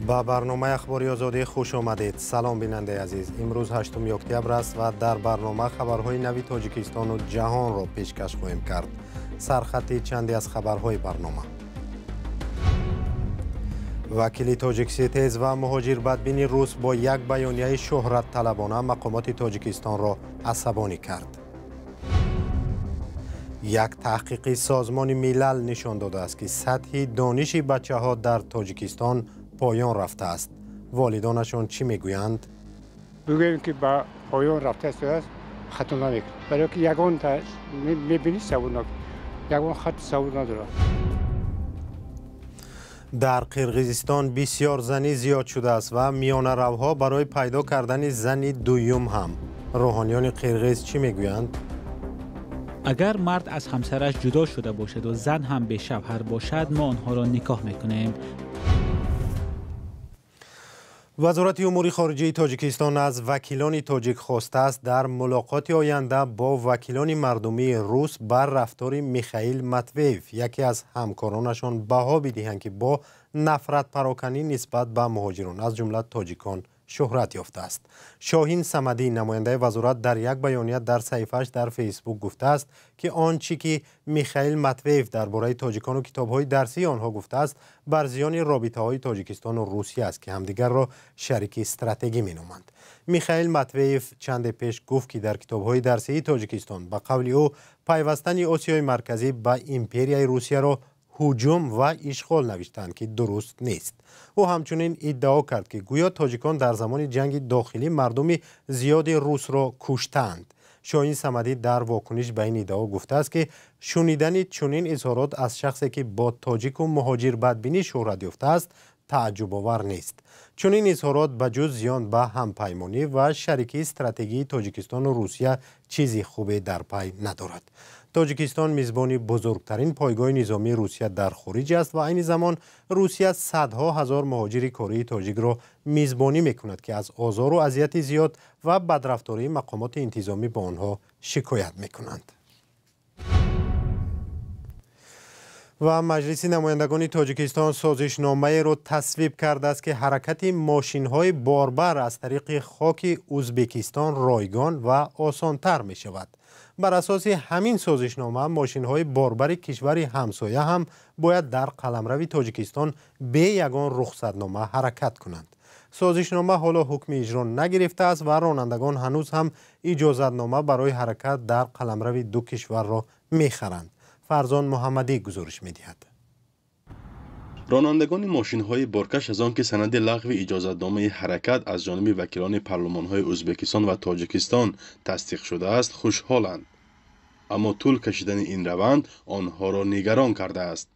Ба барномаи Ахбори Озодӣ хуш омадед. Салом, бинандаи азиз. Имрӯз 8 октябр аст ва дар барнома хабарҳои нави Тоҷикистону ҷаҳонро пешкаш хоҳем кард. Сархати чанде аз хабарҳои барнома. Вакили тоҷикситез ва муҳоҷирбадбини рус бо як баёнияи шӯҳратталабона мақомоти Тоҷикистонро асабонӣ кард. Як таҳқиқи Созмони Милал нишон додааст, ки сатҳи дониши бачаҳо дар Тоҷикистон поён рафтааст. Волидонашон чӣ мегӯянд? Бигӯем, ки ба поён рафтааст, хато намекунад, барои ки ягонта мебинӣ, саводнок, ягон хати савод надорад. Дар Қирғизистон бисёрзанӣ зиёд шудааст ва миёнаравҳо барои пайдо кардани зани дуюм ҳам. Рӯҳониёни қирғиз чӣ мегӯянд? Агар мард аз ҳамсараш ҷудо шуда бошаду зан ҳам бешавҳар бошад, мо онҳоро никоҳ мекунем. Вазорати умури хориҷаи Тоҷикистон аз вакилони тоҷик хостааст, дар мулоқоти оянда бо вакилони мардумии рус бар рафтори Михаил Матвеев, яке аз ҳамкоронашон, баҳо бидиҳанд, ки бо нафратпароканӣ нисбат ба муҳоҷирон, аз ҷумла тоҷикон, шӯҳрат ёфтааст. Шоҳин Самадӣ, намояндаи вазорат, дар як баёния дар саҳифааш дар Фейсбук гуфтааст, ки он чӣ ки Михаил Матвеев дар бораи тоҷикону китобҳои дарсии онҳо гуфтааст, бар зиёни робитаҳои Тоҷикистону Русия аст, ки ҳамдигарро шарики стратегӣ меноманд. Михаил Матвеев чанде пеш гуфт, ки дар китобҳои дарсии Тоҷикистон, ба қавли ӯ, пайвастани Осиёи Марказӣ ба империяи Русияро ҳуҷум ва ишғол навиштанд, ки дуруст нест. Ӯ ҳамчунин иддао кард, ки гӯё тоҷикон дар замони ҷанги дохилӣ мардуми зиёди русро куштаанд. Шоҳин Самадӣ дар вокуниш ба ин иддао гуфтааст, ки шунидани чунин изҳорот аз шахсе, ки бо тоҷику муҳоҷирбадбинӣ шӯҳрат ёфтааст, тааҷҷубовар нест. Чунин изҳорот ба ҷуз зиён ба ҳампаймонӣ ва шарикии стратегии Тоҷикистону Русия чизи хубе дар пай надорад. Тоҷикистон мизбони бузургтарин пойгоҳи низомии Русия дар хориҷ аст ва айни замон Русия садҳо ҳазор муҳоҷири кории тоҷикро мизбонӣ мекунад, ки аз озору азияти зиёд ва бадрафтории мақомоти интизомӣ ба онҳо шикоят мекунанд. Ва Маҷлиси намояндагони Тоҷикистон созишномаеро тасвиб кардааст, ки ҳаракати мошинҳои борбар аз тариқи хоки Ӯзбекистон ройгон ва осонтар мешавад. Бар асоси ҳамин созишнома, мошинҳои борбари кишвари ҳамсоя ҳам бояд дар қаламрави Тоҷикистон бе ягон рухсатнома ҳаракат кунанд. Созишнома ҳоло ҳукми иҷро нагирифтааст ва ронандагон ҳанӯз ҳам иҷозатнома барои ҳаракат дар қаламрави ду кишварро мехаранд. Фарзон Муҳаммадӣ гузориш медиҳад. Ронандагони мошинҳои боркаш аз он ки санади лағви иҷозатномаи ҳаракат аз ҷониби вакилони парлумонҳои Ӯзбекистон ва Тоҷикистон тасдиқ шудааст, хушҳоланд, аммо тӯл кашидани ин раванд онҳоро нигарон кардааст.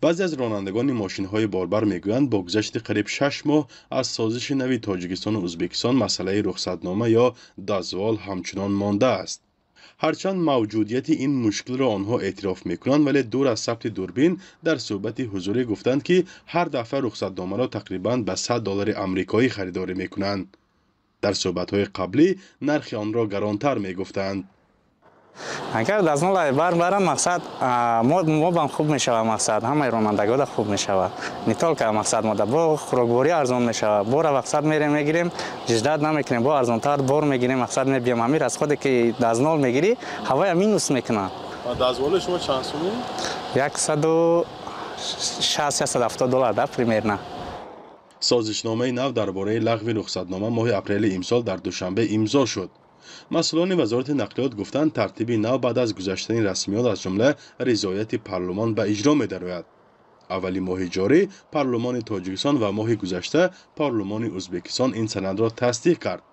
Баъзе аз ронандагони мошинҳои борбар мегӯянд, бо гузашти қариб 6 моҳ аз созиши нави Тоҷикистону Ӯзбекистон масъалаи рухсатнома ё дозвол ҳамчунон мондааст. Ҳарчанд мавҷудияти ин мушкилро онҳо эътироф мекунанд, вале дур аз сабти дурбин дар суҳбати ҳузурӣ гуфтанд, ки ҳар дафъа рухсатномаро тақрибан ба 100 доллари амрикоӣ харидорӣ мекунанд. Дар суҳбатҳои қаблӣ нархи онро гаронтар мегуфтанд. Агар дозвол бар барам, мақсад, мо бам хуб мешавад, мақсад, ҳамаи ронандагода хуб мешавад, не только, мақсад, мода бо хӯрокворӣ арзон мешавад. Бора, мақсад, мерем, мегирем, ждать намекунем, бо арзонтар бор мегирем, мақсад, мебиём. Ҳамин расходе ки дозвол мегирӣ, ҳавая минус мекунад. Дозволи шумо чанд сумӣ? 160, 170 доллар да, примерно. Созишномаи нав дар бораи лағви рухсатнома моҳи апрели имсол дар Душанбе имзо шуд. Масъулони Вазорати нақлиёт гуфтанд, тартиби нав баъд аз гузаштани расмиёт, аз ҷумла ризояти парлумон, ба иҷро медарояд. Аввали моҳи ҷорӣ парлумони Тоҷикистон ва моҳи гузашта парлумони Ӯзбекистон ин санадро тасдиқ кард.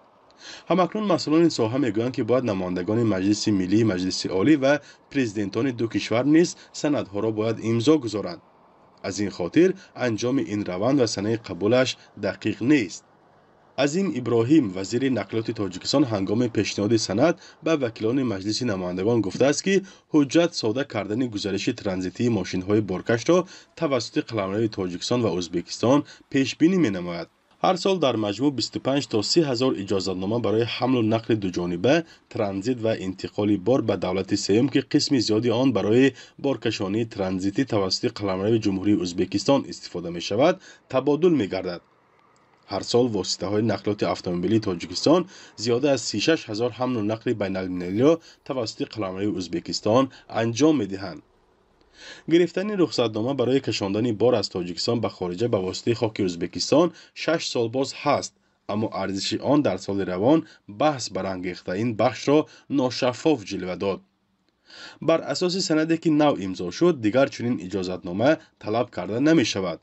Ҳамакнун масъулони соҳа мегӯянд, ки бояд намояндагони Маҷлиси Миллӣ, Маҷлиси Олӣ ва президентони ду кишвар низ санадҳоро бояд имзо гузоранд. Аз ин хотир анҷоми ин раванд ва санаи қабулаш дақиқ нест. Азим Иброҳим, вазири нақлиёти Тоҷикистон, ҳангоми пешниҳоди санад ба вакилони Маҷлиси намояндагон гуфтааст, ки ҳуҷҷат сода кардани гузариши транзитии мошинҳои боркашро тавассути қаламрави Тоҷикистон ва Ӯзбекистон пешбинӣ менамояд. Ҳар сол дар маҷмӯъ 25 то 30 ҳазор иҷозатнома барои ҳамлу нақли дуҷониба, транзит ва интиқоли бор ба давлати сеюм, ки қисми зиёди он барои боркашонии транзитӣ тавассути қаламрави Ҷумҳурии Ӯзбекистон истифода мешавад, табодул мегардад. Ҳар сол воситаҳои нақлиёти автомобилии Тоҷикистон зиёда аз 36 ҳазор ҳамлу нақли байналмилалиро тавассути қаламрави Ӯзбекистон анҷом медиҳанд. Гирифтани рухсатнома барои кашондани бор аз Тоҷикистон ба хориҷа ба воситаи хоки Ӯзбекистон 6 сол боз ҳаст, аммо арзиши он дар соли равон баҳс барангехта ин бахшро ношаффоф ҷилва дод. Бар асоси санаде, ки нав имзо шуд, дигар чунин иҷозатнома талаб карда намешавад.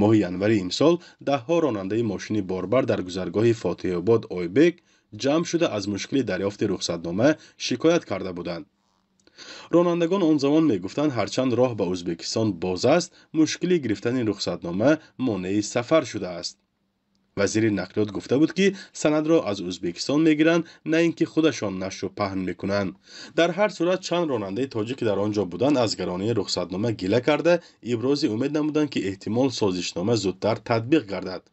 Моҳи январи имсол даҳҳо ронандаи мошини борбар дар гузаргоҳи Фотиҳобод Ойбек ҷамъ шуда аз мушкили дарёфти рухсатнома шикоят карда буданд. Ронандагон он замон мегуфтанд, ҳарчанд роҳ ба Ӯзбекистон боз аст, мушкили гирифтани рухсатнома монеи сафар шудааст. Вазири нақлиёт гуфта буд, ки санадро аз Ӯзбекистон мегиранд, на ин ки худашон нашру паҳн мекунанд. Дар ҳар сурат чанд ронандаи тоҷик, ки дар он ҷо буданд, аз гаронии рухсатнома гила карда, ибрози умед намуданд, ки эҳтимол созишнома зудтар татбиқ гардад.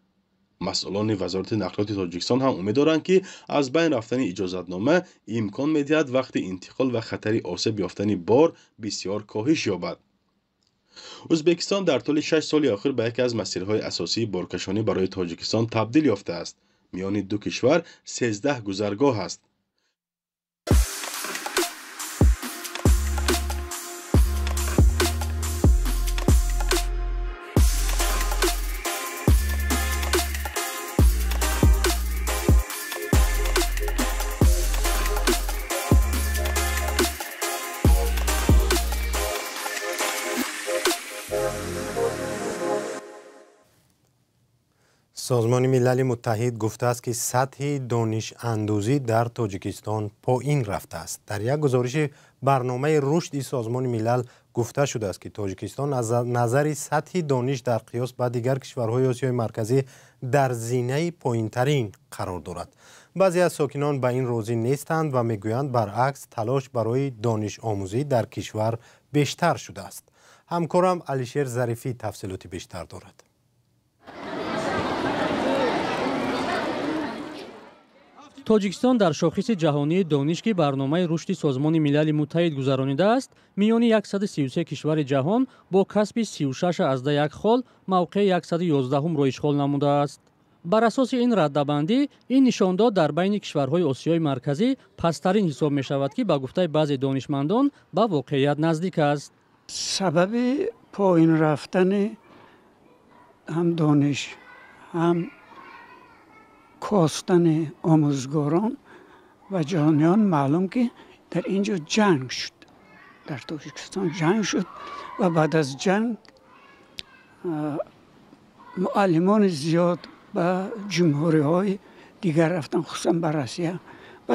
Масъулони Вазорати нақлиёти Тоҷикистон ҳам умед доранд, ки аз байн рафтани иҷозатнома имкон медиҳад вақти интиқол ва хатари осеб ёфтани бор бисёр коҳиш ёбад. Ӯзбекистон дар тӯли 6 соли охир ба яке аз масирҳои асосии боркашонӣ барои Тоҷикистон табдил ёфтааст. Миёни ду кишвар 13 гузаргоҳ аст. Созмони Милали Муттаҳид гуфтааст, ки сатҳи донишандӯзӣ дар Тоҷикистон поин рафтааст. Дар як гузориши барномаи рушди Созмони Милал гуфта шудааст, ки Тоҷикистон аз назари сатҳи дониш дар қиёс ба дигар кишварҳои Осиёи Марказӣ дар зинаи поинтарин қарор дорад. Баъзе аз сокинон ба ин розӣ нестанд ва мегӯянд, баръакс талош барои донишомӯзӣ дар кишвар бештар шудааст. Ҳамкорам Алишер Зарифӣ тафсилоти бештар дорад. Тоҷикистон дар шохиси ҷаҳонии дониш, ки барномаи рушди Созмони Милали Муттаҳид гузаронидааст, миёни 133 кишвари ҷаҳон бо касби 36,1 хол мавқеи 111-ро ишғол намудааст. Бар асоси ин раддабандӣ, ин нишондод дар байни кишварҳои Осиёи Марказӣ пасттарин ҳисоб мешавад, ки ба гуфтаи баъзе донишмандон ба воқеият наздик аст. Сабаби поин рафтани ҳам дониш, ҳам костани омӯзгорон ва ҷаҳониён маълум, ки дар ин ҷо ҷанг шуд, дар Тоҷикистон ҷанг шуд ва баъд аз ҷанг муаллимони зиёд ба ҷумҳуриҳои дигар рафтанд, хусусан ба Россия ва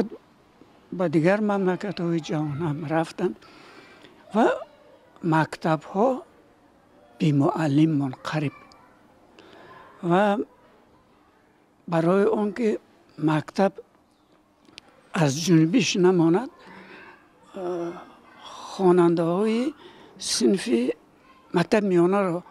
ба дигар мамлакатҳои ҷаҳон ҳам рафтанд ва мактабҳо бемуаллим монд қариб. Ва барои он ки мактаб аз ҷунбиш намонад, хонандаҳои синфи мактаб миёнаро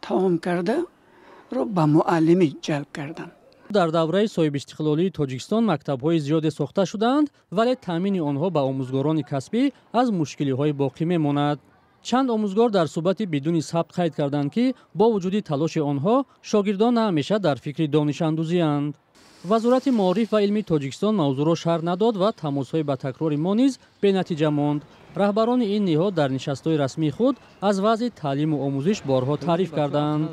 тамом кардаро ба муаллимӣ ҷалб карданд. Дар давраи соҳибистиқлолии Тоҷикистон мактабҳои зиёде сохта шудаанд, вале таъмини онҳо ба омӯзгорони касбӣ аз мушкилиҳои боқӣ мемонад. Чанд омӯзгор дар суҳбати бидуни сабт қайд карданд, ки бо вуҷуди талоши онҳо шогирдон на ҳамеша дар фикри донишандӯзианд. Вазорати маориф ва илми Тоҷикистон мавзӯъро шарҳ надод ва тамосҳои ба такрори мо низ бенатиҷа монд. Раҳбарони ин ниҳод дар нишастҳои расмии худ аз вазъи таълиму омӯзиш борҳо таъриф карданд.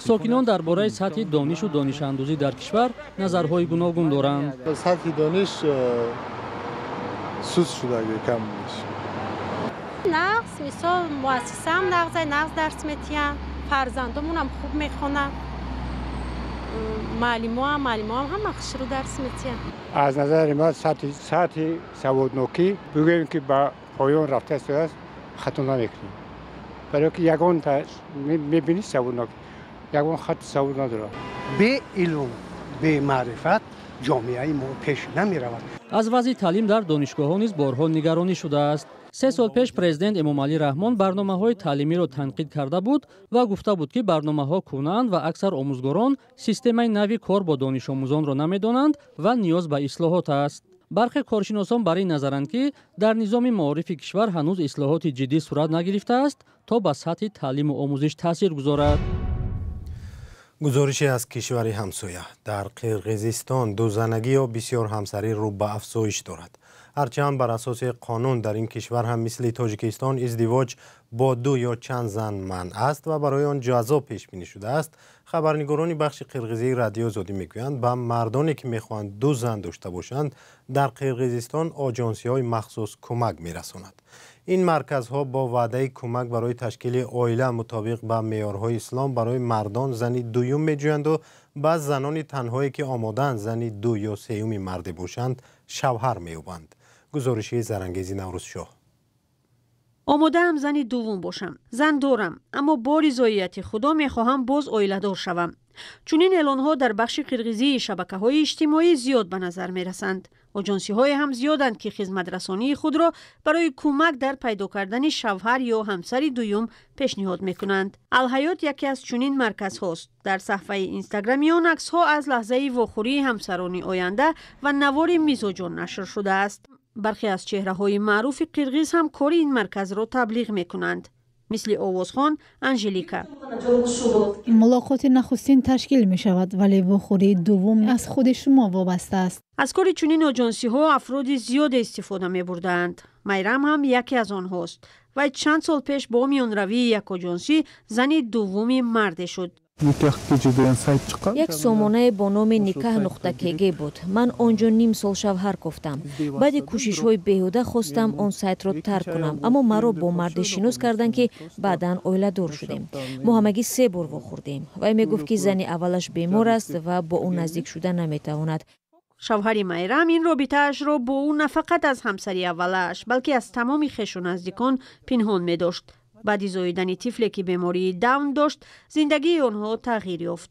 Сокинон дар бораи сатҳи донишу донишандӯзӣ дар кишвар назарҳои гуногун доранд. Сатҳи дониш суст шудаги, кам нағз, мисол муассисаам нағзай, нағз дарс метиҳанд, фарзандомонам хуб мехонанд, муаллимоам ҳама хушрӯ дарс метиҳанд. Аз назари ман сатҳи саводнокӣ бигӯем, ки ба поён рафта истодааст, хато намекунем. Барои ки ягон мебинӣ саводнок, ягон хати савод надорад. Бе илм, бе маърифат ҷомеаи мо пеш намеравад. Аз вазъи таълим дар донишгоҳҳо низ борҳо нигаронӣ шудааст. 3 сол пеш президент Эмомалӣ Раҳмон барномаҳои таълимиро танқид карда буд ва гуфта буд, ки барномаҳо кӯҳнаанд ва аксар омӯзгорон системаи нави кор бо донишомӯзонро намедонанд ва ниёз ба ислоҳот аст. Бархе коршиносон бар ин назаранд, ки дар низоми маорифи кишвар ҳанӯз ислоҳоти ҷиддӣ сурат нагирифтааст, то ба сатҳи таълиму омӯзиш таъсир гузорад. Гузорише аз кишвари ҳамсоя. Дар Қирғизистон дузанагӣ ё бисёрҳамсарӣ рӯ ба афзоиш дорад. Ҳарчанд бар асоси қонун дар ин кишвар ҳам мисли Тоҷикистон издивоҷ бо ду ё чанд зан манъ аст ва барои он ҷазо пешбинӣ шудааст, хабарнигорони бахши қирғизии Радиои Озодӣ мегӯянд, ба мардоне ки мехоҳанд ду зан дошта бошанд, дар Қирғизистон оҷонсиҳои махсус кӯмак мерасонад. Ин марказҳо бо ваъдаи кӯмак барои ташкили оила мутобиқ ба меъёрҳои ислом барои мардон зани дуюм меҷӯянду ба занони танҳое ки омодаанд зани ду ё сеюми марде бошанд, шавҳар меёбанд. Гузориши Зарангези Наврӯзшоҳ. Омодаам зани дуввум бошам. Зан дорам, аммо бо ризоияти Худо мехоҳам боз оиладор шавам. Чунин эълонҳо дар бахши қирғизии шабакаҳои иҷтимоӣ зиёд ба назар мерасанд. Оҷонсиҳое ҳам зиёданд, ки хизматрасонии худро барои кӯмак дар пайдо кардани шавҳар ё ҳамсари дуюм пешниҳод мекунанд. Алҳаёт яке аз чунин марказҳост. Дар саҳфаи инстаграми он аксҳо аз лаҳзаи вохӯрии ҳамсарони оянда ва навори мизоҷон нашр шудааст. Бархе аз чеҳраҳои маъруфи қирғиз ҳам кори ин марказро таблиғ мекунанд, мисли овозхон Анжелика. Мулоқоти нахустин ташкил мешавад, вале вохӯрии дуввум аз худи шумо вобаста аст. Аз кори чунин оҷонсиҳо афроди зиёде истифода мебурдаанд. Майрам ҳам яке аз онҳост. Вай чанд сол пеш бо миёнравии як оҷонсӣ зани дуввуми марде шуд. Як сомонае бо номи никаҳ нуқта кг буд. Ман он ҷо ним сол шавҳар кофтам. Баъди кӯшишҳои беҳуда хостам он сайтро тарк кунам, аммо маро бо марде шинос карданд, ки баъдан оиладор шудем. Мо ҳамагӣ 3 бор вохӯрдем. Вай мегуфт, ки зани аввалаш бемор аст ва бо ӯ наздик шуда наметавонад. Шавҳари Майрам ин робитаашро бо ӯ на фақат аз ҳамсари аввалааш, балки аз тамоми хешу наздикон пинҳон медошт. Баъди зоидани тифле, ки бемории Даун дошт, зиндагии онҳо тағйир ёфт.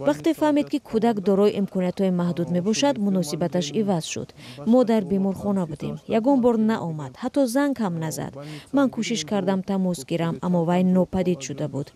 Вақте фаҳмид, ки кӯдак дорои имкониятҳои маҳдуд мебошад, муносибаташ иваз шуд. Мо дар беморхона будем. Ягон бор наомад, ҳатто занг ҳам назад. Ман кӯшиш кардам тамос гирам, аммо вай нопадид шуда буд.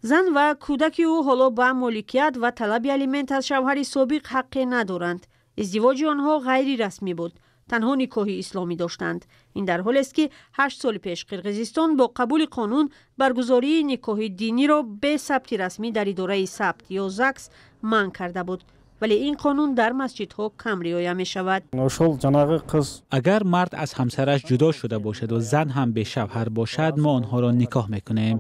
Зан ва кӯдаки ӯ ҳоло ба моликият ва талаби алимент аз шавҳари собиқ ҳаққе надоранд. Издивоҷи онҳо ғайрирасмӣ буд. Танҳо никоҳи исломӣ доштанд. Ин дар ҳолест, ки 8 соли пеш Қирғизистон бо қабули қонун баргузории никоҳи диниро бе сабти расмӣ дар идораи сабт ё ЗАГС манъ карда буд. Вале ин қонун дар масҷидҳо кам риоя мешавад. Агар мард аз ҳамсараш ҷудо шуда бошад ва зан ҳам бешавҳар бошад, мо онҳоро никоҳ мекунем.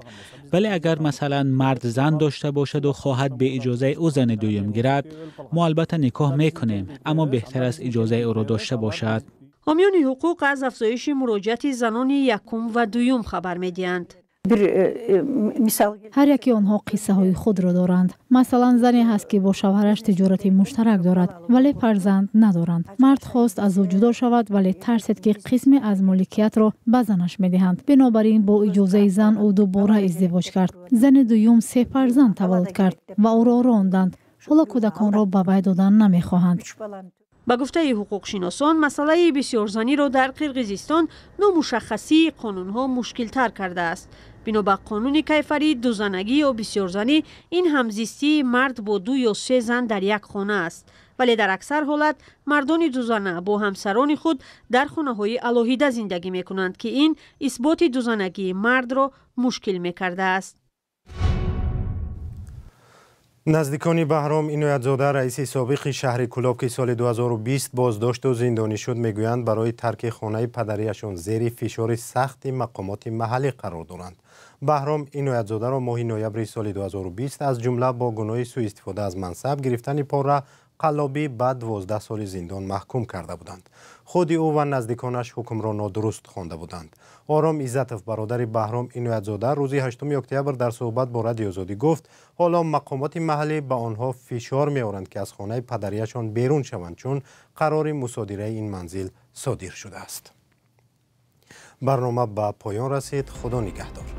Вале агар масалан мард зан дошта бошад ва хоҳад бе иҷозаи ӯ зани дуюм гирад, мо албатта никоҳ мекунем, аммо беҳтар аст иҷозаи ӯро дошта бошад. Ҳомиёни ҳуқуқ аз афзоиши муроҷиати занони якум ва дуюм хабар медиҳанд. Ҳар яке онҳо қиссаҳои худро доранд. Масалан, зане ҳаст, ки бо шавҳараш тиҷорати муштарак дорад, вале фарзанд надоранд. Мард хост аз ӯ ҷудо шавад, вале тарсид, ки қисме аз моликиятро ба занаш медиҳанд. Бинобар ин бо иҷозаи зан ӯ дубора издивоҷ кард. Зани дуюм 3 фарзанд таваллуд кард ва ӯро ронданд. Ҳоло кӯдаконро ба вай додан намехоҳанд. Ба гуфтаи ҳуқуқшиносон, масъалаи бисёрзаниро дар Қирғизистон номушаххасии қонунҳо мушкилтар кардааст. Бино ба қонуни кайфарӣ, дузанагӣ ё бисёрзанӣ ин ҳамзистии мард бо 2 ё 3 зан дар як хона аст. Вале дар аксар ҳолат мардони дузана бо ҳамсарони худ дар хонаҳои алоҳида зиндагӣ мекунанд, ки ин исботи дузанагии мардро мушкил мекардааст. Наздикони Баҳром Иноятзода, раиси собиқи шаҳри Кӯлоб, ки соли 2020 боздошту зиндонӣ шуд, мегӯянд барои тарки хонаи падарияшон зери фишори сахти мақомоти маҳаллӣ қарор доранд. Баҳром Иноятзодаро моҳи ноябри соли 2020 аз ҷумла бо гуноҳи сӯистифода аз мансаб, гирифтани пора, қаллобӣ ба 12 соли зиндон маҳкум карда буданд. Худи ӯ ва наздиконаш ҳукмро нодуруст хонда буданд. Ором Иззатов, бародари Баҳром Иноятзода, рӯзи 8 октябр дар суҳбат бо Радиои Озодӣ гуфт, ҳоло мақомоти маҳаллӣ ба онҳо фишор меоранд, ки аз хонаи падарияшон берун шаванд, чун қарори мусодираи ин манзил содир шудааст. Барнома ба поён расид. Худо нигаҳдор.